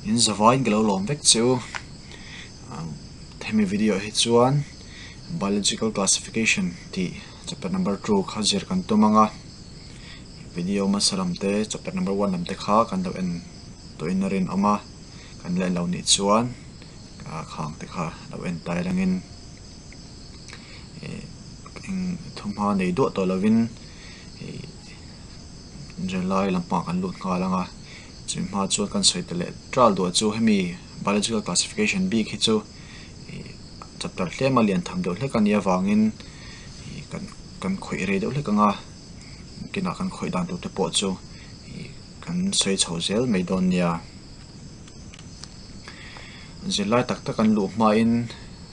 In zavaiin ka lo lawm vek che u. Hemi video ah hi chuan biological classification tih chapter number 2 kha zir kan tum ang a. Video hmasa lam te chapter number 1 lam te kha kan lo en tawhin a rinawm a, kan la en lo nih chuan khang te kha lo en tai rengin eng thawmhma nei duah tawh lovin ih zirlai lampangah kan lut nghal ang a, chumi hma chuan kan sawi ta leh ṭal duah chu hemi biological classification bik hi chu ih chapter tlema lian tham deuh hlek a nih avangin ih kan kan khawih rei deuh hlek ang a kinah kan khawih dan tur te pawh chu ih kan sawi chho zel mai dawn nia. Zirlai tak tak an luh hmain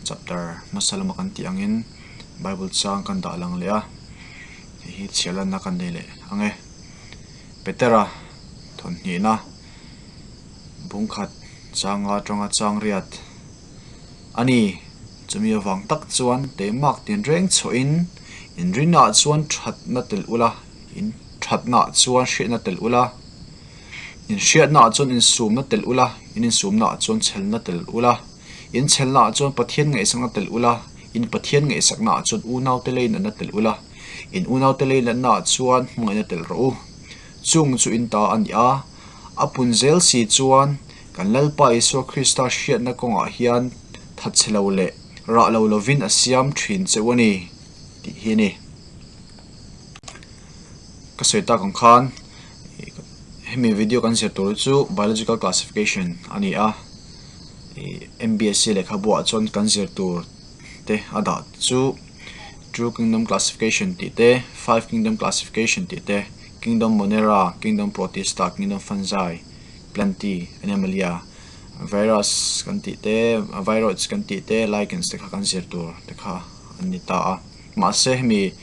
chapter hmasa lama kan tih angin bible chang kan dah lang leh a hei hi chhiar lanna kan nei leh ang e. Petera thawmhnihna bungkhat changa atanga chang riat a ni. Chumi avang tak chuan teimak tinreng chhuahin inrinnaah chuan thatna tel ula in thatnaah chuan hriatna tel ula. Inhriatnaah chuan insumna telh ula, in insumnaah chuan chhelna telh ula, in chhelnaah chuan Pathian ngaihsakna telh ula, in Pathian ngaihsaknaah chuan unaute leinatna telh ula, in unaute leinatnaah chuan hmangaihna telh rawh u. Chung chu in ta a ni a, a pun zel si chuan kan Lalpa Isua Krista hriatna kawngah hian thatchhe lo leh rah lo lovin a siam thin che u a ni, tih hi a ni. Ka sawi tak ang khan hemi video kan zir tur chu biological classification a ni a ih M_B_S_C lehkhabu ah chuan kan zir tur te a dah chu two kingdom classification tih te five kingdom classification tih te kingdom monera kingdom protista kingdom fungi plantae animalia virus kan tih te viroids kan tih te lichens te kha kan zir tur te kha an ni ta a. Mahse hemi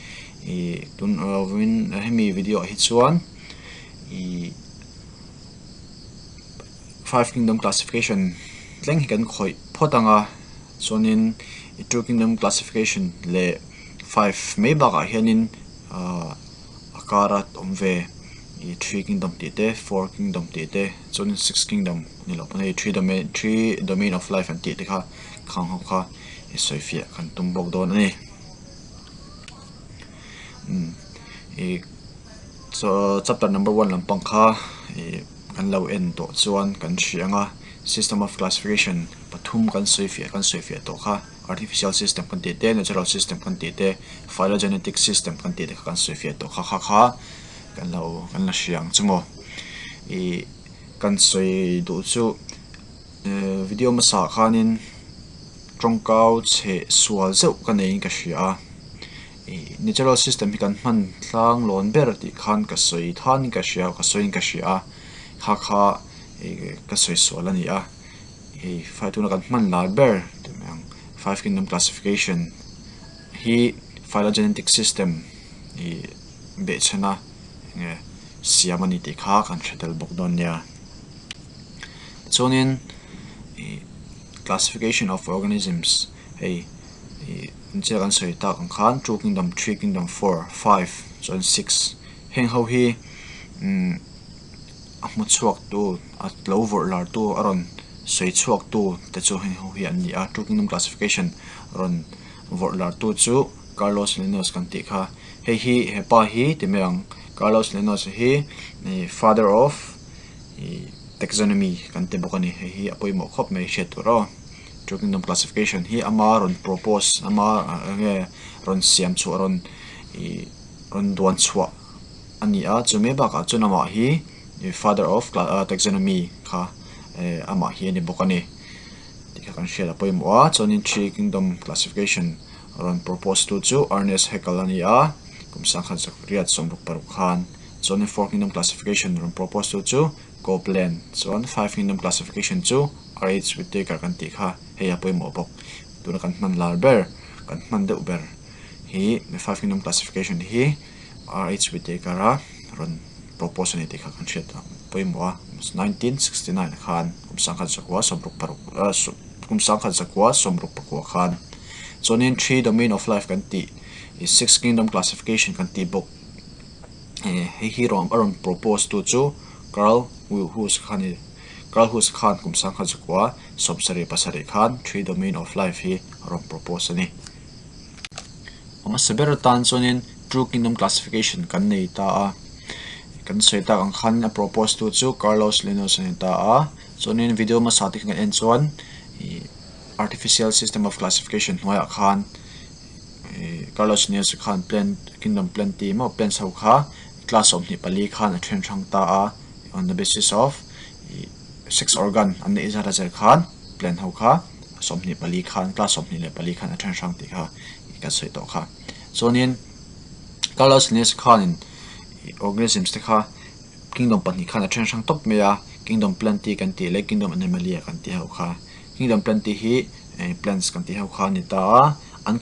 ih tun lovin hemi video ah hi chuan ih five kingdom classification thleng hi kan khawih phawt ang a chuanin two kingdom classification leh five mai bakah hianin ahh a kara awm ve ih three kingdom tih te four kingdom tih te chuanin six kingdom ni loh pawn hei three domain three domain of life an tih te kha khang ho kha. I sawi fiah kan tum bawk dawn a ni. Umm ih chapter number one lampang kha ih kan lo en tawh chuan kan hria ang a system of classification pathum kan sawi fiah kan sawi fiah tawh kha artificial system kan tih te natural system kan tih te phylogenetic system kan tih te kha kan sawi fiah tawh kha kha kha kan lo kan la hria ang chu maw ih kan sawi duh chu. Video hmasa ah khanin tawngkau chheh sual zeuh ka neiin ka hria a ih natural system hi kan hman tlang lawn ber tih khan ka sawi thanin ka hria ka sawiin ka hria a kha kha ih ka sawi sual a ni a hei tuna kan hman lar ber tih mai ang five kingdom classification hi phylogenetic system ih behchhana eng nge siam a ni tih kha kan hre tel bawk dawn nia. Chuanin ih classification of organisms hei ih inchhir an sawi tak ang khan two kingdom three kingdom four five chuan six heng ho hi umm a hmu chhuak tu a lo vawrh lar tu a rawn sawi chhuak tu te chu heng ho hi an ni a two kingdom classification rawn vawrh lar tu chu Carlos Linnaeus kan tih kha hei hi hepa hi ti mai ang Carlos Linnaeus hi ih father of. Ih taxonomy kan ti bawk a ni hei hi a pawimawh khawp mai hriat tur aw two kingdom classification hi ama rawn propose ama eng nge rawn siam chhuah rawn ih rawn duan chhuah a ni a chumi bakah chuan amah hi ih father of taxonomy kha eh amah hi a ni bawk a ni tih kha kan hriat a pawimawh a chuanin three kingdom classification rawn propose tu chu Ernest Haeckel a ni a kum sangkhat zakriat sawmruk paruk khan. Chuanin four kingdom classification rawn propose tu chu Copeland chuan five kingdom classification chu R H Whittaker kan tih kha hei a pawimawh bawk. Tuna kan hman lar ber kan hman deuh ber hi five kingdom classification hi R H Whittaker a rawn propose a ni tih kha kan hriat a pawimawh a 1969 khan kum sangkhat zakua sawmruk paruk kum sangkhat zakua sawmruk pakua khan chuanin three domain of life kan tih six kingdom classification kan tih bawk. Hei hi rawn a rawn propose tu chu Carl Woese kha a ni. Carl Woese khan kum 1900 77 khan three domain of life hi a rawn propose a ni. A hmasa ber atan chuanin two kingdom classification kan nei ta a, kan sawi tak ang khan a propose tu chu Carlos Linnaeus a ni ta a, chuanin video hmasa te kan en chuan ih artificial system of classification hnuaiah khan ih Carlos Linnaeus khan plant kingdom planti maw plants ho kha class 24 khan a then hrang ta a on the basis of ih sex organ an neih zat a zir khan plant ho kha 24 khan class 24 khan a then hrang tih kha kan sawi tawh kha chuanin Carlos Linnaeus khanin organisms te kha kingdom pahnih khan a then hrang tawp mai a kingdom planti kan tih leh kingdom animalia kan tih ho kha kingdom planti hi plants kan tih ho kha a ni ta a an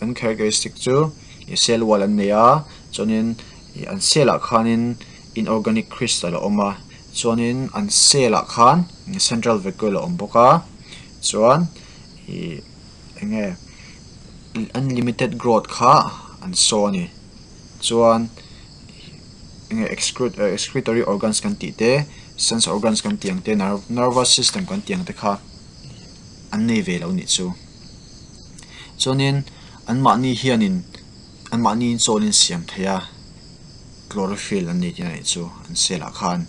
an characteristic chu cell wall an nei a chuanin an cell ah khanin inorganic crystal a awm a chuanin an cell ah khan central vacuole a awm bawk a chuan ih eng nge unlimited growth kha an saw a ni chuan eng nge excretory organs kan tih te sense organs kan tih ang te nervous system kan tih ang te kha an nei ve lo nih chu chuanin anmahni hianin anmahni chaw an insiam thei a chlorophyll an nei tih a nih chu an cell ah khan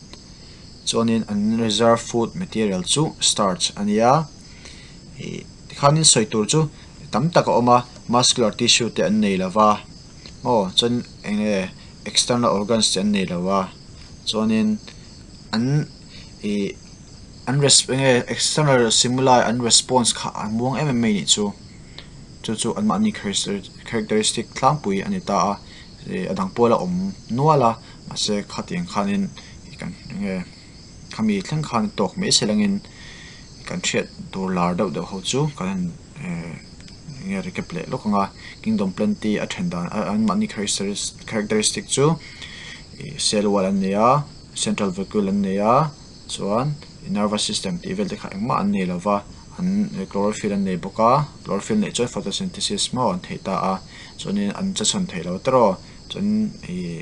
chuanin an reserve food material chu starch a nia ih tikhanin sawi tur chu tam tak a awm a muscular tissue te an nei lo va aw chuan eng nge external organs te an nei lo va chuanin an ih an eng nge external stimuli an response kha a muang em em mai a nih chu chu chu anmahni characteristic tlangpui a ni ta a ih a dang pawh a la awm nual a mahse khatiang khanin kan eng nge khami thleng khan tawk mai se langin kan hriat tur lar deuh deuh ho chu kan han ehh eng nge recap leh lawk ang a kingdom planti a then dan anmahni characteristic chu ih cell wall an nei a central vacuole an nei a chuan nervous system tih vel te kha engmah an nei lo va an chlorophyll an nei bawk a chlorophyll neih chuan photosynthesis maw an theih ta a chuanin an che chhawn theih lo tawrh chuan ih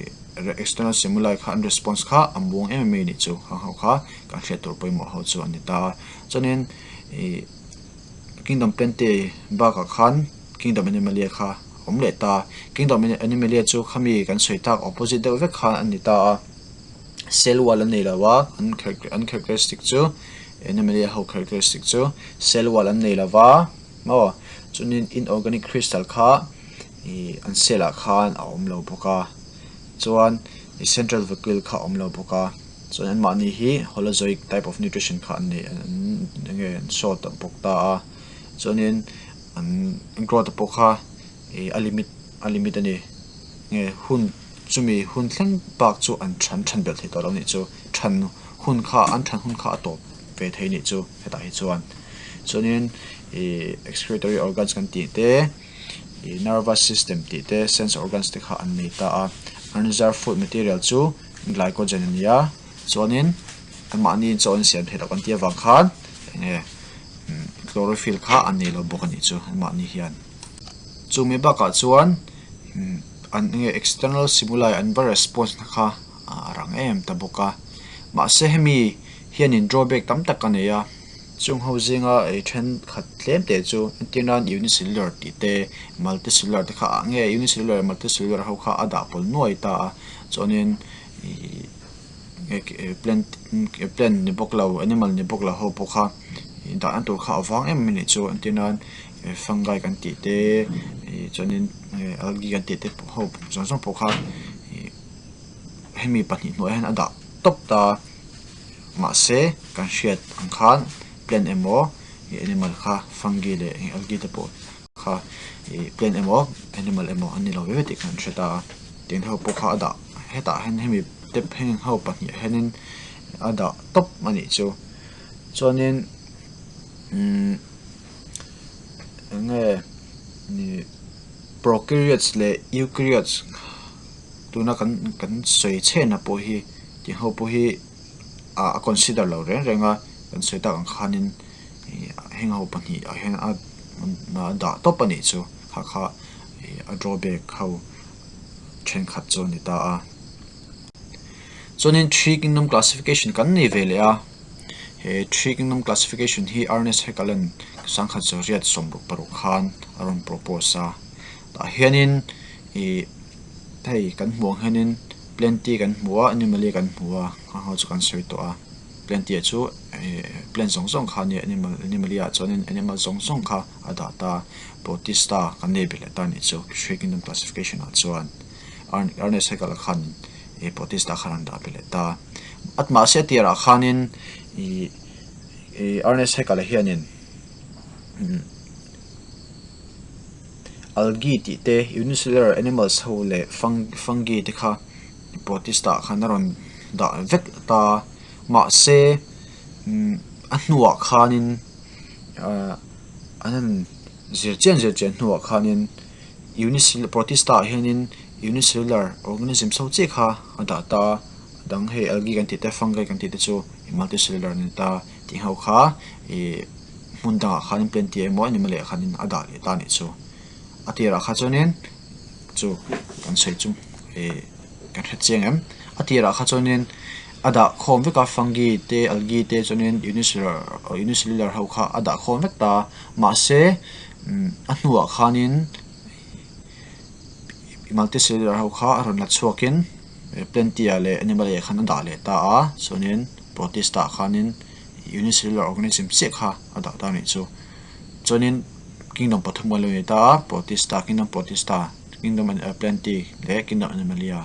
external stimuli kha an response kha a muang em em mai a nih chu hang ho kha kan hriat tur pawimawh ho chu a ni ta a chuanin ih kingdom plantae bakah khan kingdom animalia kha a awm leh ta kingdom animalia chu khami kan sawi tak opposite deuh vek khan a ni ta a cell wall an nei lo a an an characteristic chu animalia ho characteristic chu cell wall an nei lo va maw chuanin inorganic crystal kha ih an cell ah khan a awm lo bawk a chuan ih central vacuole kha a awm lo bawk a chuan anmahni hi holozoic type of nutrition kha an nei an eng nge an show ta bawk ta a chuanin an growth pawh kha ih a limit a limit a ni nge hun chumi hun thleng bak chu an than than belh thei tawh lo a nih chu than hun kha an than hun kha a tawp ve thei a nih chu hetah hi chuan chuanin ih excretory organs kan tih te. Ih nervous system tih te sense organs te kha an nei ta a an reserve food material chu glycogen a ni a chuanin anmahni chaw an siam theih loh kan tih avang khan eng nge chlorophyll kha an nei lo bawk a nih chu anmahni hian chumi bakah chuan an eng nge external stimuli an va response na kha a rang em ta bawk a mahse hemi hianin drawback tam tak a nei a. Chung ho zinga ei thenkhat tlem teh chu entir nan unicellular tih te multicellular te kha ah nge unicellular leh multicellular ho kha a dah pawl nuai ta a chuanin ihh plant plant ni bawk lo animal ni bawk lo ho pawh kha dah na tur kha a vang em a nih chu entir nan fungi kan tih te ih chuanin algae kan tih te ho zawng zawng pawh kha ih hemi pahnih hnuaiah hian a dah tawp ta. Mahse kan hriat ang khan plant emaw ih animal kha fungi leh eng algae te pawh kha ih plant emaw animal emaw an ni lo ve ve tih kan hre ta a tiang ho pawh kha a dah hetah hian hemi te heng ho pahnih ah hianin a dah tawp a nih chu chuanin umm eng nge ih prokaryotes leh eukaryotes tuna kan kan sawi chhena pawh hi tiang ho pawh hi. ah a consider lo reng reng a kan sawi tak ang khanin ih heng ho pahnih ah hian a a dah tawp a nih chu kha kha ih a drawback ho thenkhat chu a ni ta a chuanin three kingdom classification kan nei ve leh a. He three kingdom classification hi Ernest Haeckel-a'n sangkhat zariat 66 khan a rawn propose a. Tah hianin ih hei kan hmuh ang hianin Plantae kan hmu a, Animalia kan hmu a, khang ho chu kan sawi tawh a. Plantae chu ih plant zawng zawng kha a nia, animal Animalia ah chuanin animal zawng zawng kha a dah ta. Protista kan nei belh leh ta a nih chu three kingdom classification ah chuan Ernest Haeckel-a khan ih Protista khan an dah belh leh ta. At mahse a tirah khanin ih ih Ernest Haeckel-a hianin umm algae tih te unicellular animals ho leh fungi te kha protista ah khan a rawn dah vek ta mahse umm a hnuah khanin ahh an han zir chian zir chian hnuah khanin unicell protista ah hianin unicellular organisms ho chiah kha a dah ta a dang hei algae kan tih te fungi kan tih te chu multicellular a ni ta tih ho kha ih hmun dangah khanin plantae emaw animal ah khanin a dah leh ta a nih chu a tirah kha chuanin chu kan sawi chu ih kan hre chiang em a tirah kha chuanin a dah khawm vek a fungi te algae te chuanin unicellular unicellular ho kha a dah khawm vek ta mahse a hnuah khanin multicellular ho kha a rawn la chhuakin plantae leh animal ah khan a dah leh ta a chuanin protista ah khanin unicellular organism chiah kha a dah ta a nih chu chuanin kingdom pathum a lo ni ta a protista kingdom protista kingdom plantae leh kingdom animalia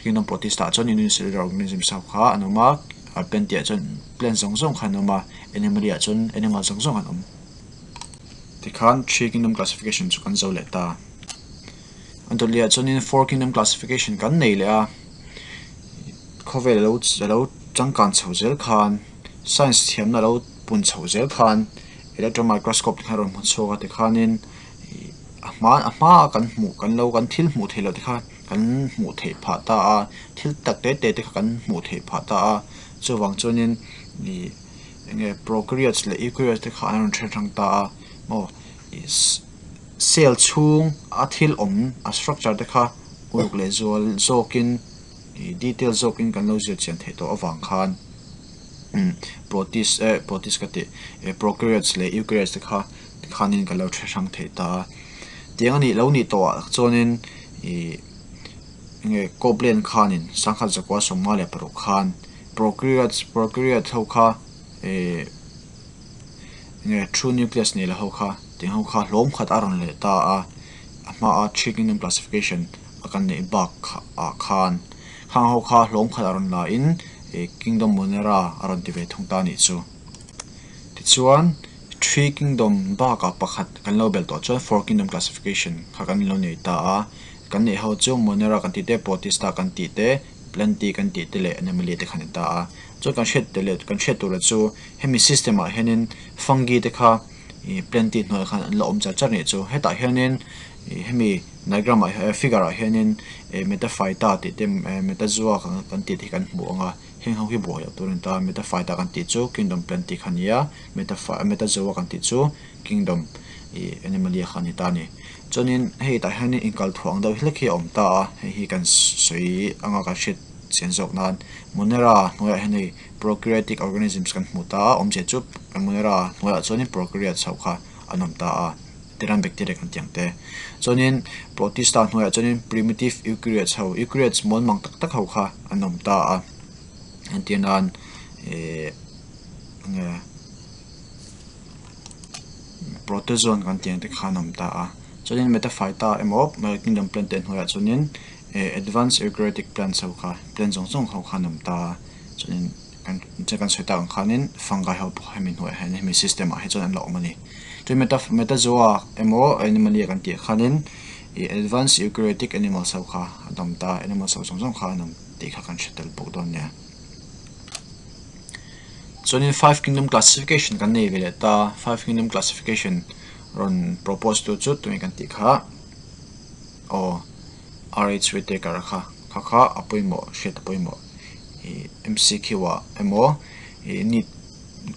kingdom protista ah chuan unicellular organism ho kha an awm a plantae ah chuan plant zawng zawng kha an awm a animalia ah chuan animal zawng zawng an awm tikhan three kingdom classification chu kan zo leh ta an tawlh leh ah chuanin four kingdom classification kan nei leh a khawvel alo alo changkan chho zel khan science thiamna alo pun chho zel khan electron microscope te kha a rawn hmu chhuak a tikhanin ih a hma a hmaa kan hmuh kan lo kan thil hmuh theih loh te kha kan hmuh theih phah ta a thil tak te te te kha kan hmuh theih phah ta a chuvang chuanin ih eng nge prokaryotes leh eukaryotes te kha an rawn then hrang ta a maw ih cell chhung a thil awm a structure te kha uluk leh zual zawkin ih detail zawkin kan lo zir chian theih tawh avang khan protist eh protist ka tih eh prokaryotes leh eukaryotes te kha tikhanin kan lo hre hrang thei ta a tiang a nih lo nih tawh ah chuanin ih enge Copeland khanin sangkhat zakua 56 khan prokaryotes prokaryote ho kha eh enge true nucleus nei la ho kha tiang ho kha hlawm khat a rawn leh ta a a hmaa three kingdom classification a kan neih bak ah khan khang ho kha hlawm khat a rawn la in ih kingdom monera a rawn ti ve thung ta a nih chu tichuan three kingdom bakah pakhat kan lo belh tawh chuan four kingdom classification kha kan lo nei ta a kan neih ho chu monera kan tih te protista kan tih te plantae kan tih te leh animalia te kha an ni ta a chuan kan hriat te leh kan hriat tur ah chu hemi system ah hianin fungi te kha ih plantae hnuaiah khan an la awm char char a nih chu hetah hianin ih hemi diagram ah hian figure ah hianin ih metaphyta tih te metazoa kan tih te hi kan hmu ang a heng ho hi buai loh tur a ni ta metaphyta kan tih chu kingdom plantae kha a ni a metazoa kan tih chu kingdom ih animalia kha a ni ta a ni chuanin hei tah hianin inkal thuah ang deuh hlek hi a awm ta a hei hi kan sawi anga kan hriat chian zawk nan monera hnuaiah hian hei prokaryotic organisms kan hmu ta a awmzia chu monera hnuaiah chuanin prokaryotes ho kha an awm ta a tiran bacteria kan tih ang te chuanin protista hnuaiah chuanin primitive eukaryotes ho eukaryotes mualmang tak tak ho kha an awm ta a entir nan ihh enge protozoan kan tih ang te kha an awm ta a chuanin metaphyta emaw kingdom plant te hnuaiah chuanin eh advance eukaryotic plants ho kha plant zawng zawng ho kha an awm ta a chuanin kan che kan sawi tak ang khanin fungi ho pawh hemi hnuaiah hian hemi system ah hi chuan an la awm a ni chuan meta metazoa emaw animalia kan tih khanin ih advance eukaryotic animals ho kha an awm ta a animals ho zawng zawng kha an awm tih kha kan hre tel bawk dawn nia. Chuanin five kingdom classification kan nei ve leh ta five kingdom classification rawn propose tu chu tunge kan tih kha aw R_H Whittaker kha kha kha a pawimawh hriat a pawimawh ih M_C_Q ah emaw ih neet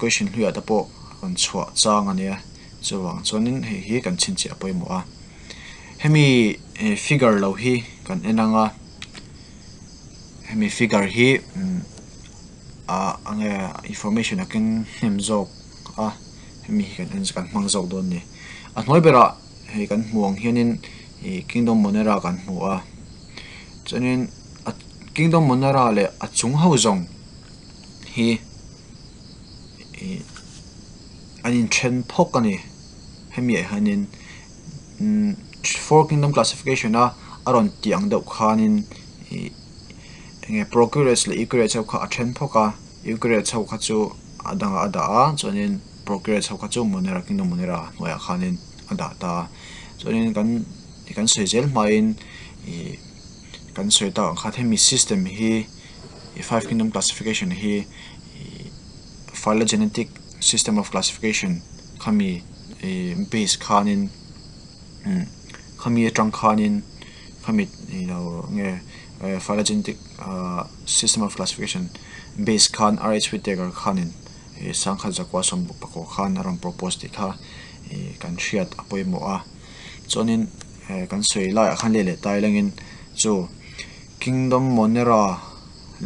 question hluiah te pawh rawn chhuah chang a nia chuvang chuanin hei hi kan chhinchhiah a pawimawh a hemi figure lo hi kan en ang a hemi figure hi. ah enge information a keng hnem zawk a hemi hi kan en kan hmang zawk dawn a ni. A hnuai berah hei kan hmuh ang hianin ih kingdom monera kan hmu a chuanin a kingdom monera leh a chung ho zawng hi ih an inthen phawk a ni hemi ah hianin umm four kingdom classification a a rawn tih ang deuh khanin ih enge prokaryotes leh eukaryotes ho kha a then phawk a eukaryotes ho kha chu a dangah a dah a chuanin prokaryotes ho kha chu monera kingdom monera hnuaiah khanin a dah ta a chuanin kan kan sawi zel hmain ih kan sawi tak ang khan hemi system hi five kingdom classification hi ih phylogenetic system of classification khami ih base khanin umm khami atang khanin khami ih lo nge phylogenetic ah system of classification base khan R H Whittaker khanin ih sangkhat zakua sawm pakua khan a rawn propose tih kha ih kan hriat a pawimawh a chuanin eh kan sawi laiah khan leh leh tai lengin chu kingdom monera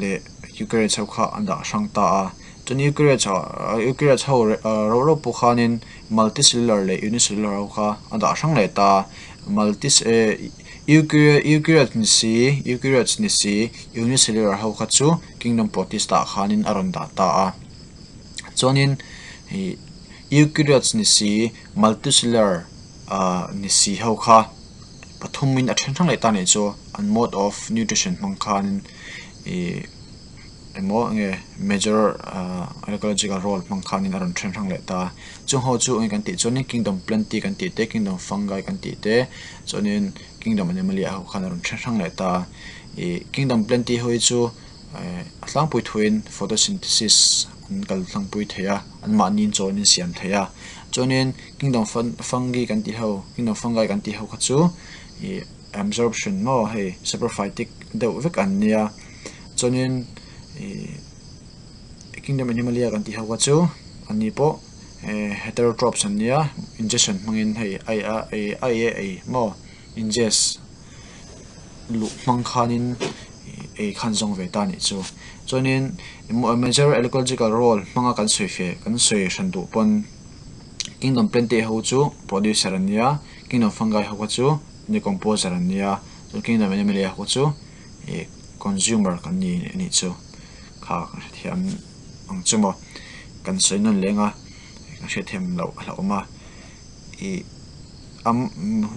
leh eukaryotes ho kha an dah hrang ta a chuan eukaryotes ah eukaryotes ho rauh rauh pawh khanin multicellular leh unicellular ho kha a dah hrang leh ta a multi eh eukaryotes ni si eukaryotes ni si unicellular ho kha chu kingdom protista ah khanin a rawn dah ta a chuanin ih eukaryotes ni si multicellular ah ni si ho kha pathumin a then hrang leh ta nih chu an mode of nutrition hmang khanin ih emaw enge major ah ecological role hmang khanin a rawn then hrang leh ta a chung ho chu eng kan tih chuanin kingdom plantae kan tih te kingdom fungi kan tih te chuanin kingdom animalia ho khan a rawn then hrang leh ta a ih kingdom plantae ho hi chu eh a tlangpui thuin photosynthesis an kal tlangpui thei a anmahni chaw an insiam thei a chuanin kingdom fungi kan tih ho kingdom fungi kan tih ho kha chu ih absorption maw hei saprophytic deuh vek an nia chuanin ih kingdom animalia kan tih ho kha chu an ni pawh eh heterotrophs an nia ingestion hmangin hei a ei a ei a ei a ei maw ingest luh hmang khanin ei khan zawng ve ta a nih chu chuanin major ecological role hmanga kan sawi fe kan sawi hran duh pawn kingdom plantae ho chu producer an nia kingdom fungi ho kha chu decomposer an nia chuan kingdom animalia ho chu ih consumer kan ni a nih chu kha ka hrethiam ang chu maw kan sawi nawn leng a ka hrethiam loh a hlauhawm a ih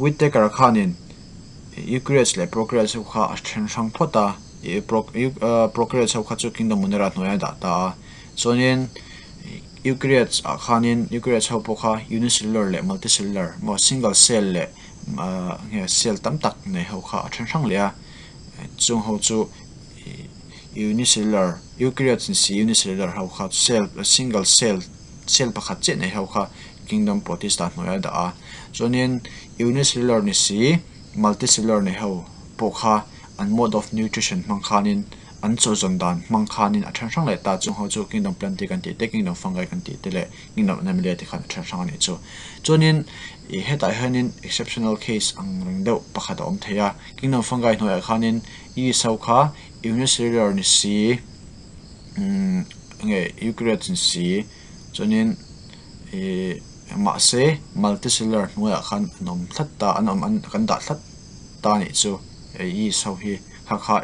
Whittaker khanin Eukaryotes leh Prokaryotes ho kha a then hrang phawt a, Prokaryotes ho kha chu Kingdom Monera hnuaiah a dah ta a. Chuanin Eukaryotes ah khanin Eukaryotes ho pawh kha unicellular leh multicellular maw single cell leh nge cell tam tak nei ho kha a then hrang leh a. Chung ho chu unicellular Eukaryotes ni si unicellular ho kha cell single cell cell pakhat chiah nei ho kha Kingdom Protista hnuaia dah a, chuanin unicellular ni si multicellular nei ho pawh kha an mode of nutrition hmang khanin an chawhzawn dan hmang khanin a then hrang leh ta, chung ho chu Kingdom Plantae kan tih te, Kingdom Fungi kan tih te leh Kingdom Animalia te khan a then hrang a nih chu. Chuanin ih hetah hianin exceptional case ang reng deuh pakhat a awm thei a, Kingdom Fungi hnuaiah khanin yeast ho kha unicellular ni si umm nge eukaryotes ni si chuanin Ihh mahse multicellular hnuaiah khan an awm tlat ta an awm an kan dah tlat ta anih chu hei yeast ho hi kha kha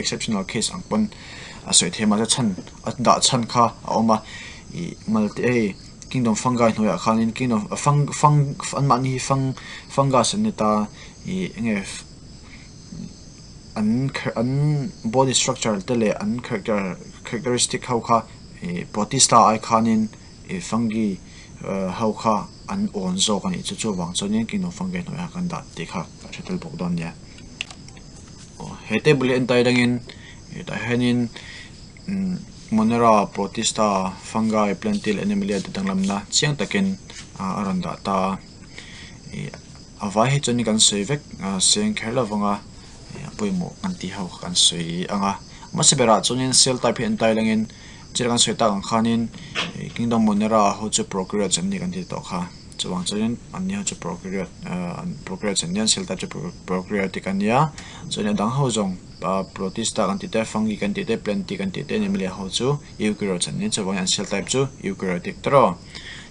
exceptional case ang pawn a sawi thei a mahse chhan a dah chhan kha a awm a ih multi hei kingdom fungi hnuaiah khanin kingdom fung fung anmahni hi fung fungus an ni ta ih enge an an body structure te leh an character characteristic ho kha ih protista ai khanin ih fungi ho kha an awn zawk a nih chu chuvang chuanin kingdom fungi hnuaiah kan dah tih kha ka hre tel bawk dawn nia aw he table hi en tai dangin hetah hianin umm monera protista fungi plantae leh animalia te danglamna chiang takin a rawn dah ta a ih a vai hi chuan kan sawi vek seng kher lo vang a a pawimawh kan tih ho kha kan sawi ang a hmasa berah chuanin cell type hi en tai langin Thil kan sawi tak ang khanin Kingdom Monera ho chu prokaryotes an ni kan ti tawh kha. Chuvang chuanin an ni ho chu prokaryote ahh prokaryotes an nia cell type chu prokaryotic a nia chuan a dang ho zawng ahh protista kan tih te fungi kan tih te planti kan tih te animalia ho chu eukaryotes an nia chuvangin an cell type chu eukaryotic ta rawh.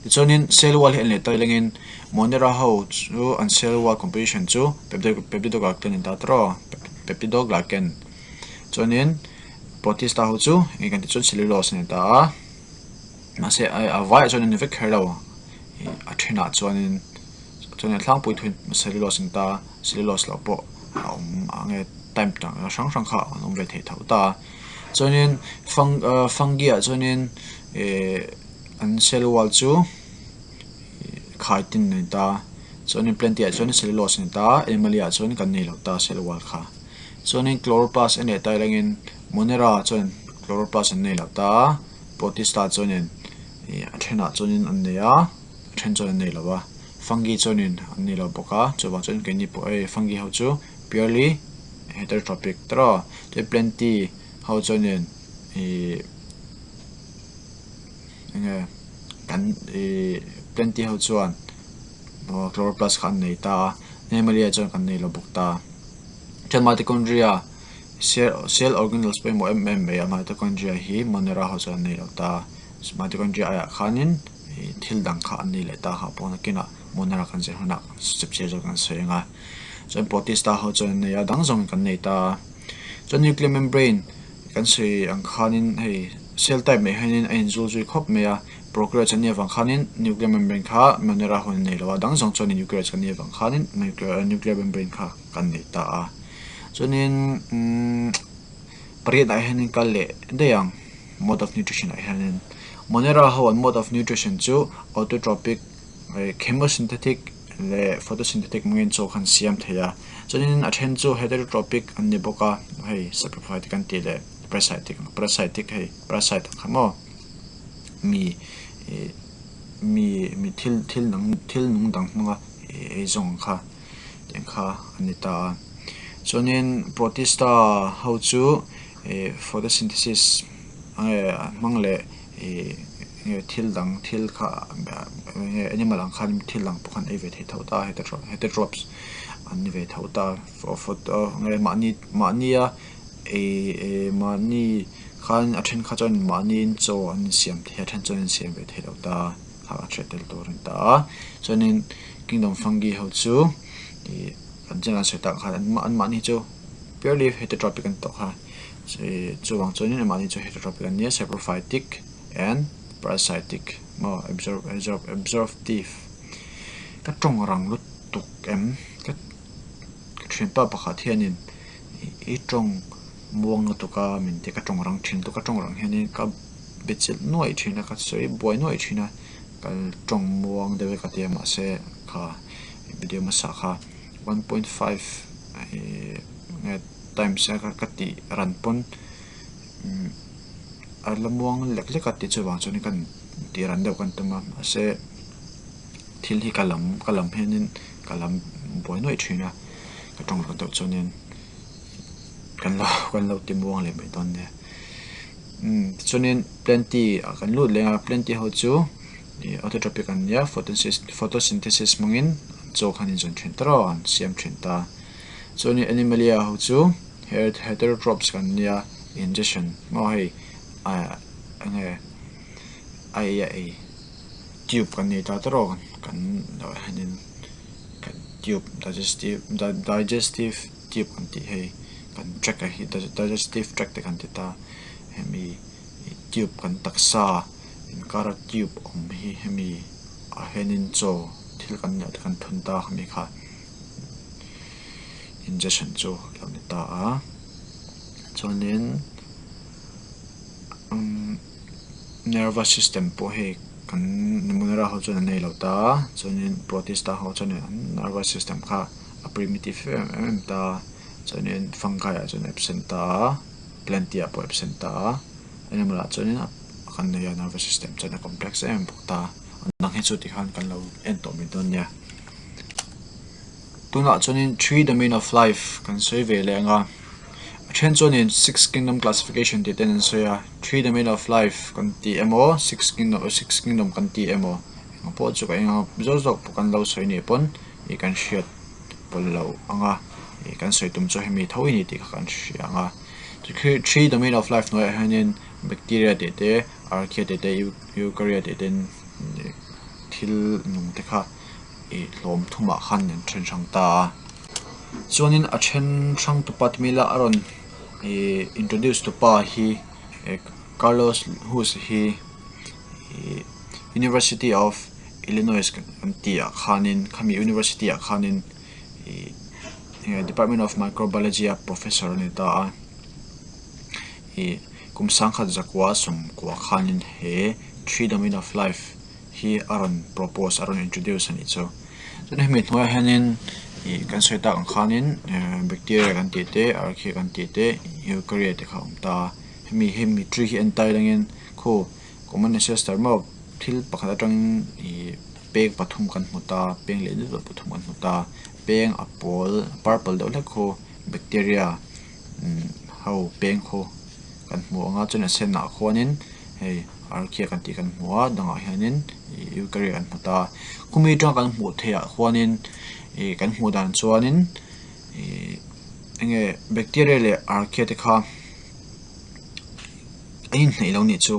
Tichuanin cell wall hi an leh ta lengin monera ho chu an cell wall composition chu peptidoglycan an ta ta rawh peptidoglycan chuanin protista ho chu eng kan tih chuan cellulose an ni ta a. Mahse a vaiah chuan a ni vek kher lo a thenah chuanin chuanin a tlangpui thuin cellulose an ta cellulose loh pawh a awm ang e type dang hrang hrang kha an awm ve thei tho ta a chuanin fang ah fungi ah chuanin ihh an cell wall chu khai tin a ni ta chuanin plant ah chuan cellulose a ni ta animalia ah chuan kan nei lo ta cell wall kha chuanin chloroplast a neih ta rengin monera chuan chloroplast an nei lo ta. Protista chuanin ih a thenah chuanin an nei a a then chuan an nei lo a fungi chuanin an nei lo bawk a chuvang chuan keini pawh hei fungi ho chu purely heterotrophic tawh chuan planti ho chuanin ih eng nge kan ih planti ho chuan chloroplast kha an nei ta a animalia chuan kan nei lo bawk ta chuan mitochondria. Cell organelles pawimawh em em mai a mitochondria hi monera ho chuan an nei lo ta mitochondria aiah khanin ih thil dang kha an nei leh ta kha pawh nakinah monera kan zir hunah chipchiar zawk an sawi ang a chuan protista ho chuan an nei a dang zawng kan nei ta chuan nuclear membrane kan sawi ang khanin hei cell type mai hianin a inzul zui khawp mai a prokaryotes an nih avang khanin nuclear membrane kha monera ho an nei lo a dang zawng chuan eukaryotes kan nih avang khanin nuclear membrane kha kan nei ta a. Chuanin umm pariat ah hianin kal leh daih ang mode of nutrition ah hianin monera ho an mode of nutrition chu autotrophic chemosynthetic leh photosynthetic hmangin chaw khan siam thei a chuanin a then chu heterotrophic an ni bawk a hei saprophytic kan tih leh parasitic parasitic hei parasite ang kha maw mi ih mi mi thil thil dang thil nung dang hmanga ei zawng ang kha. Tiang kha a ni ta a. Chuanin protista ho chu ih photosynthesis nge hmang leh ih nge thil dang thil kha nge animal ang khan thil dang pawh khan ei ve thei tho ta a heterotrophs an ni ve tho ta a nge mahni mahnia ih mahni khan a then kha chuan mahniin chaw an insiam thei a a then chuan an insiam ve thei lo ta a. Kha a hriat tel tur a ni ta a chuanin kingdom fungi ho chu ih an chungah sawi tak khan an mahni chu purely heterotrophic an tawh kha ih chuvang chuanin an mahni chu heterotrophic an nia saprophytic and parasitic maw absorb absorb absorptive ka tawng rang lutuk em ka thianpa pakhat hianin i tawng muang lutuk a min ti ka tawng rang thin lutuk ka tawng rang hianin ka. Be chilh nuaih thin a ka sawi buai nuaih thin a ka tawng muang deuh e ka ti a mahse kha video hmasa kha 1.5 ih nge times a ka tih ran pawn a la muang lek lek a ti chuvang chuan kan tih ran deuh kan tum a mahse thil hi ka lam ka lam hianin ka lam buai nuaih thin a ka tawng ran deuh chuanin kan lo kan lo ti muang leh mai dawn nia. Umm tichuanin planti ah kan lut leng a planti ho chu ih autotropic an nia photosynthesis hmangin chaw khan in zawn thin ta rawh an siam thin ta chuanin animalia ho chu heterotrophs kan nia ingestion maw hei ah eng nge a ei a ei tube kan nei ta ta rawh kan ah hianin kan tube digestive digestive tube kan tih hei kan track ah hi digestive track te kan ti ta hemi tube kan taksa inkara tube awm hi hemi ah hianin chaw thil kan neih te kan thun ta hemi kha injection chu a lo ni ta a chuanin umm nervous system pawh hei kan monera ho chuan an nei lo ta a chuanin protista ho chuan nervous system kha a primitive em em ta chuanin fungi ah chuan absent ta a plant ah pawh absent ta a animal ah chuanin a kan nei a nervous system chuan a complex em em bawk ta a dang hi chu tikhan kan lo en tawh mai dawn nia tunah chuanin three domain of life kan sawi ve leh ang a a then chuanin six kingdom classification tih ten an sawi a three domain of life kan tih emaw six kingdom six kingdom kan tih emaw. Ang pawh chu ka eng ang zawk zawk pawh kan lo sawi nih pawn ih kan hriat pawlh loh ang a, ih kan sawi tum chu hemi tho i ni tih kha kan hria ang a. Three domain of life hnuaiah hianin bacteria tih te, archaea tih te, eukarya tih ten thil nung te kha ih hlawm thumah khan an then hrang ta a. Chuanin a then hrang tupa ti mai ila a rawn ih introduce tupa hi Carlos Hus hi ih University of Illinois an tih ah khanin khami university ah khanin ih Department of Microbiology a professor a ni ta a ih kum sangkhat zakua sawmkua khanin he three domain of life hi a rawn propose a rawn introduce a nih chu chuan hemi hnuaiah hianin ih kan sawi tak ang khanin bacteria kan tih te archaea kan tih te eukarya te kha a awm ta a hemi hemi tree hi en tai langin khu common ancestor maw thil pakhat atangin ih peng pathum kan hmu ta peng leh deuh deuh pathum kan hmu ta peng a pawl purple deuh hlek khu bacteria ho peng khu kan hmu ang a chuan a senah khuanin hei archaea kan tih kan hmu a dangah hianin ih eukarya kan hmu ta khumi atanga kan hmuh theih ah khuanin ih kan hmuh dan chuanin ih enge bacteria leh archaea te kha an inhneih lo nih chu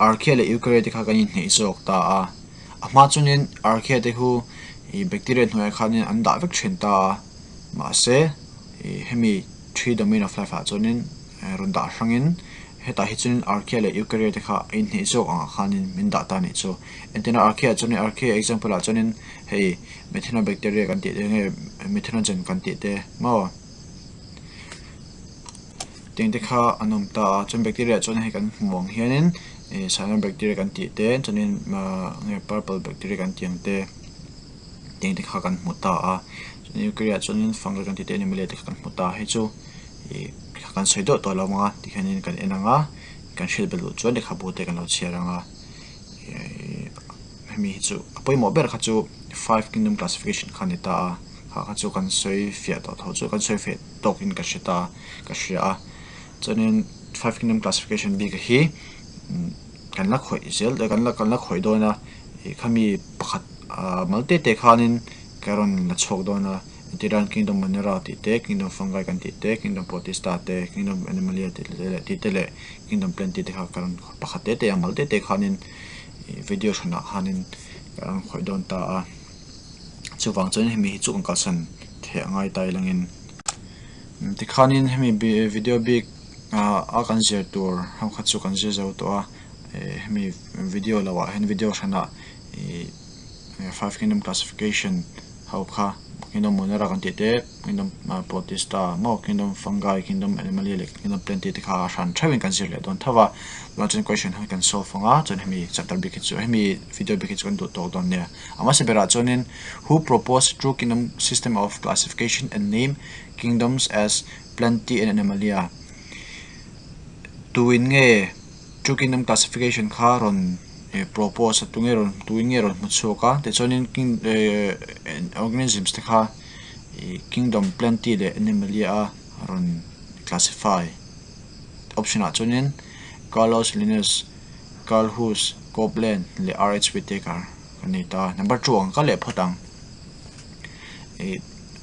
archaea leh eukarya te kha kan inhneih zawk ta a a hma chuanin archaea te khu ih bacteria hnuaiah khanin an dah vek thin ta a mahse ih hemi three domain of life ah chuanin rawn dah hrangin hetah hi chuanin archaea leh eukarya te kha a inhneih zawk angah khanin min dah ta nih chu entirna archaea chuanin archaea example ah chuanin hei methanobacteria kan tih te nge methanogen kan tih te maw tiang te kha an awm ta a chuan bacteria chuan hei kan hmu ang hianin ih cyanobacteria kan tih te chuanin ahh nge purple bacteria kan tih ang te tiang te kha kan hmu ta a chuan eukarya chuanin fungi kan tih te animalia te kha kan hmu ta a hei chu ih kan sawi deuh tawh lo ang a tikhianin kan en ang a kan hriat belh duh chuan lehkhabu te kan lo chhiar ang a ih hemi hi chu a pawimawh ber kha chu five kingdom classification kha a ni ta a kha kha chu kan sawi fiah tawh tho chu kan sawi fiah tawkin ka hre ta ka hria a chuanin five kingdom classification bik hi kan la khawih zel kan la kan la khawih dawn a ih khami pakhat ah mal te te khanin ka rawn la chhuak dawn a entirnan kingdom monera tih te kingdom fungi kan tih te kingdom protista te kingdom animalia tih te leh tih te leh kingdom planti te kha ka rawn pakhat te te a mal te te khanin ih video hranah khanin ka rawn khawih dawn ta a. Chuvang chuan hemi hi chu kan kalsan theih a ngai ta ilangin tikhanin hemi video bik ah a kan zir tur ho kha chu kan zir zo tawh a eh hemi video lo ah hian video hranah ih five kingdom classification ho kha kingdom monera kan tih te kingdom protista maw kingdom fungi kingdom animalia leh kingdom planti te kha a hran theuhin kan zir leh dawn tho va tunah chuan question ho hi kan solve ang a chuan hemi chapter bik hi chu hemi video bik hi chu kan duh tawk dawn nia. A hmasa berah chuanin Who proposed true kingdom system of classification and name kingdoms as Plantae and Animalia? Tuin nge true kingdom classification kha rawn propose a tunge rawn tuin nge rawn hmu chhuak a tichuanin king organisms te kha kingdom Plantae leh Animalia a rawn classify option ah chuanin Carlos Linnaeus Carl Hus, Copeland leh RH Whittaker kan nei ta. Number 2 ang ka leh phawt ang.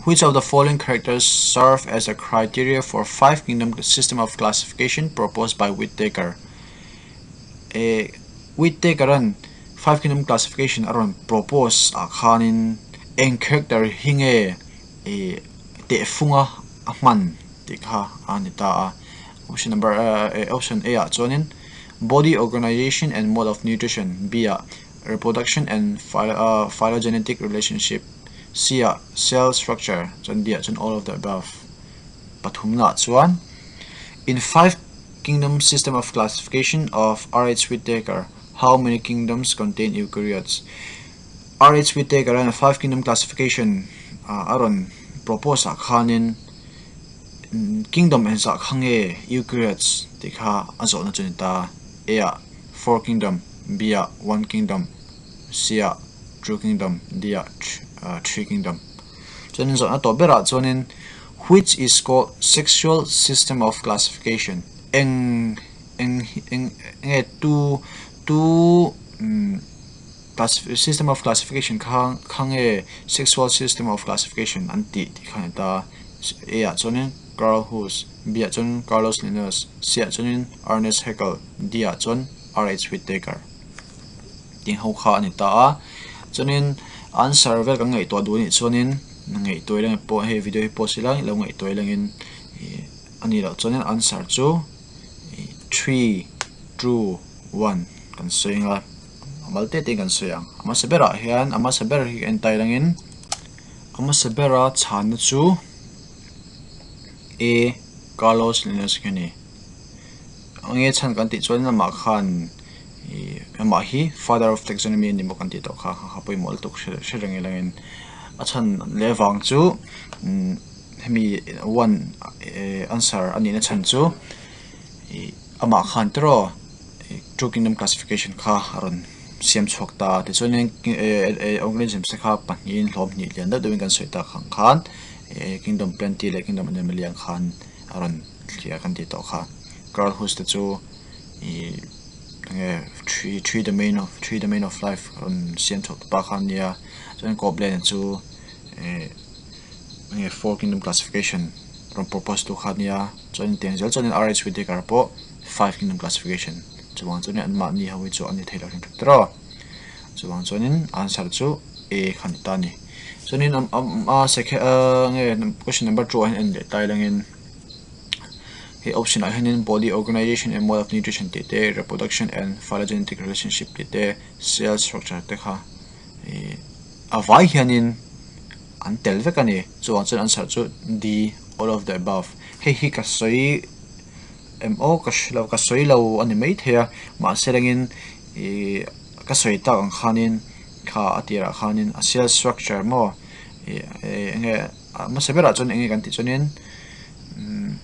Which of the following characters serve as a criteria for five kingdom system of classification proposed by Whittaker? Eh, Whittaker an five kingdom classification a rawn propose ah khanin eng character hi nge eh tehfunga a hman tih kha a ni ta a. Option number option A ah chuanin Body organization and mode of nutrition, B ah Reproduction and phylogenetic relationship, C ah Cell structure chuan D ah chuan all of the above. Pathumna ah chuan In five kingdom system of classification of R H Whittaker, how many kingdoms contain eukaryotes? R H Whittaker an five kingdom classification a rawn propose ah khanin Kingdom engzah kha nge Eukaryotes tih kha a zawhna chu a ni ta. A ah Four Kingdom, B ah One Kingdom, C ah Two Kingdom, D ah Three Kingdom. Chuanin zawhna tawh berah chuanin Which is called sexual system of classification? Eng eng eng nge tu tu umm. System of classification kha kha nge sexual system of classification an tih tih kha a ni ta. A ah chuanin Carl Hus, B ah chuan Carlos Linnaeus, C ah chuanin Ernest Haeckel, D ah chuan R H Whittaker tih ho kha a ni ta a. Chuanin answer vel kan ngaihtuah duh anih chuanin ngaihtuah ila pawh hei video hi pause ila lo ngaihtuah ilangin ih a nih loh chuanin answer chu 3 2 1 kan sawi ang a. A mal te te in kan sawi ang. A hmasa berah hian a hmasa ber hi en tai langin a hmasa bera chhanna chu A Carlos Linus khi a ni. Enge chhan kan tih chuan amah khan ih amah hi father of taxonomy a ni bawk kan tih tawh kha kha pawimawh lutuk hre hre reng ilangin a chhan leh vang chu umm hemi one eh answer a nihna chhan chu ih amah khan tiraw. Two kingdom classification kha a rawn siam chhuak ta a tichuanin organisms te kha pahnihin hlawm hnih lian deuh deuhin kan sawi tak ang khan kingdom plantae leh kingdom animalia ang khan a rawn thliar kan tih tawh kha. Carl Hus te chu ih enge three three domain of three domain of life a rawn siam chhuak ta kha a nia chuan Copeland chu ih enge four kingdom classification rawn propose tu kha a nia chuan tiang zel chuanin R H Whittaker pawh. Five kingdom classification chuvang chuanin anmahni ho hi chu an ni thei lo hrim hrim tawh a, chuvang chuanin answer chu A kha ni ta a ni. Chuanin a second nge question number 2 ah hian en leh ta ilangin hei option ah hianin body organization and mode of nutrition tih te, reproduction and phylogenetic relationship tih te, cell structure te kha ih a vai hianin an tel vek a ni. Chuvang chuan answer chu D all of the above. Hei hi ka sawi. Em aw ka hre lo ka sawi lo a ni maithei a mahse rengin ih ka sawi tak ang khanin kha a tirah khanin a cell structure maw ih eng nge a hmasa berah chuan eng nge kan tih chuanin umm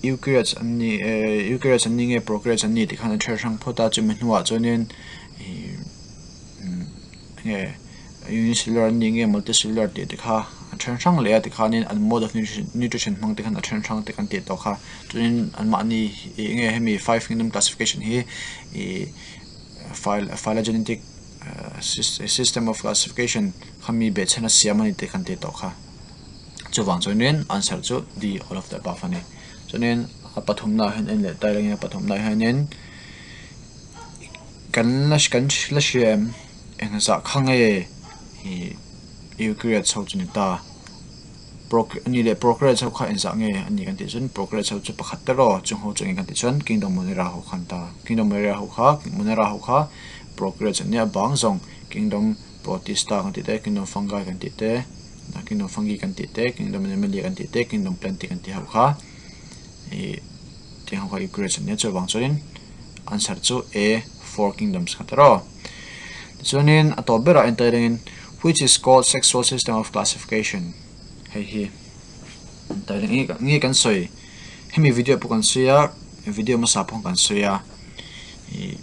eukaryotes an ni eh eukaryotes an ni nge prokaryotes an ni tih khan a then hrang phawt a chumi hnuah chuanin ih umm eng nge. Unicellular an ni nge multicellular tih te kha a then hrang leh a tikhanin an mode of nutrition hmang te khan a then hrang te kan tih tawh kha chuanin anmahni ih enge hemi five kingdom classification hi ih phylogenetic system of classification kha mi behchhan a siam a ni tih kan tih tawh kha chuvang chuanin answer chu D all of the above a ni chuanin a pathumna ah hian en leh ta ila enge a pathumna ah hianin kan la kan la hria em. Engzah kha nge ih eukaryotes ho chu ni ta? Ani leh prokaryotes ho kha engzah nge a ni kan tih chuan prokaryotes ho chu pakhat te rawh chung ho chu eng kan tih chuan kingdom monera ho kha an ta. Kingdom monera ho kha monera ho kha prokaryotes an nia bang zawng kingdom protista kan tih te kingdom fungi kan tih te kingdom fungi kan tih te kingdom animalia kan tih te kingdom plantae kan tih ho kha ih tiang ho kha eukaryotes an nia chuvang chuanin answer chu A four kingdoms kha ta rawh. Tichuanin a tawp berah en tailengin which is called sexual system of classification hei hi en taileng nge nge kan sawi hemi video pawh kan sawi a video hmasa pawh kan sawi a ih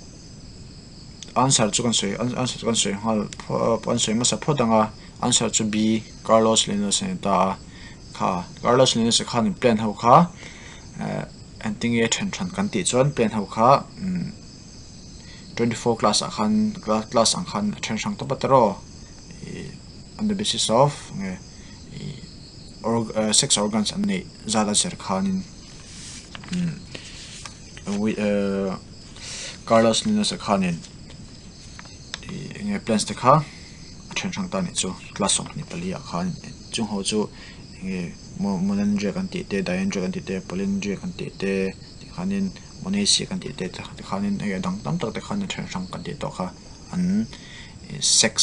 answer chu kan sawi answer chu kan sawi nghal kan sawi hmasa phawt ang a answer chu B Carlos Linnaeus a ni ta a kha Carlos Linnaeus khan plant ho kha eh engtin nge then hran kan tih chuan plant ho kha umm. 24 class ah khan class ang khan a then hrang tawp a tiraw ih on the basis of nge ih sex organs an neih zat a zir khanin umm Carlos Linnaeus-a khanin ih enge plants te kha a then hrang ta a nih chu class 24 ah khan chung ho chu enge monandria kan tih te diandria kan tih te polyandria kan tih te tikhanin. Monoecy kan tih te tikhanin hei a dang tam tak te khan a then hrang kan tih tawh kha an sex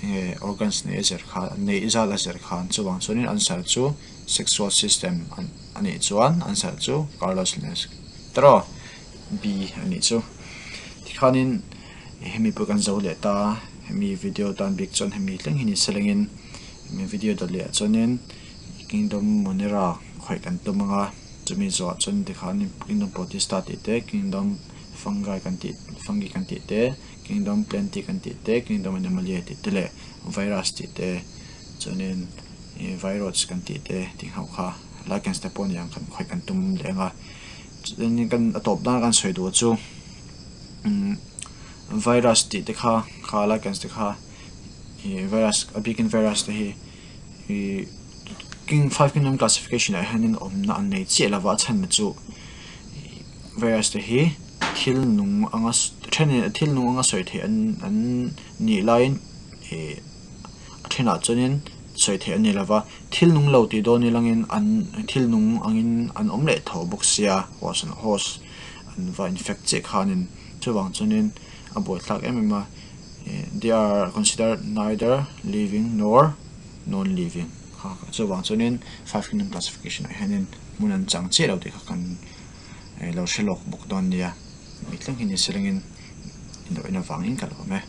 enge organs nei a zir kha nei zat a zir khan chuvang chuanin an sal chu sexual system a nih chuan an sal chu Carlos Linnaeus tiraw B a nih chu tikhanin hemi pawh kan zo leh ta hemi video tan bik chuan hemi thleng hi ni se lengin hemi video dawt leh ah chuanin Kingdom Monera khawih kan tum ang a. Chumi zawhah chuan tikhan Kingdom Protista tih te, Kingdom Fungi kan tih Fungi kan tih te, Kingdom Plantae kan tih te, Kingdom Animalia tih te leh Virus tih te chuanin ih Viroids kan tih te tih ho kha Lichens te pawh aniang kan khawih kan tum leh ang a. Chuanin kan a tawp dan a kan sawi duh chu umm. Virus tih te kha kha lichens te kha ih virus a bikin virus te hi ih king five kingdom classification ah hianin awmna an nei chiah lova a chhan chu ih virus te hi thil nung anga thenin thil nung anga sawi theih an an nih laiin ih a thenah chuanin sawi theih an ni lova thil nung lo tih dawn nilangin an thil nung angin an awm leh tho bawk sia host host an va infect chiah khanin chuvang chuanin a buaithlak em em a they are considered neither living nor non living kha chuvang chuanin five kingdom classification ah hianin hmun an chang chiah lo tih kha kan lo hre lawk bawk dawn nia mi thleng hi ni se lengin in lo en avangin ka lawm e.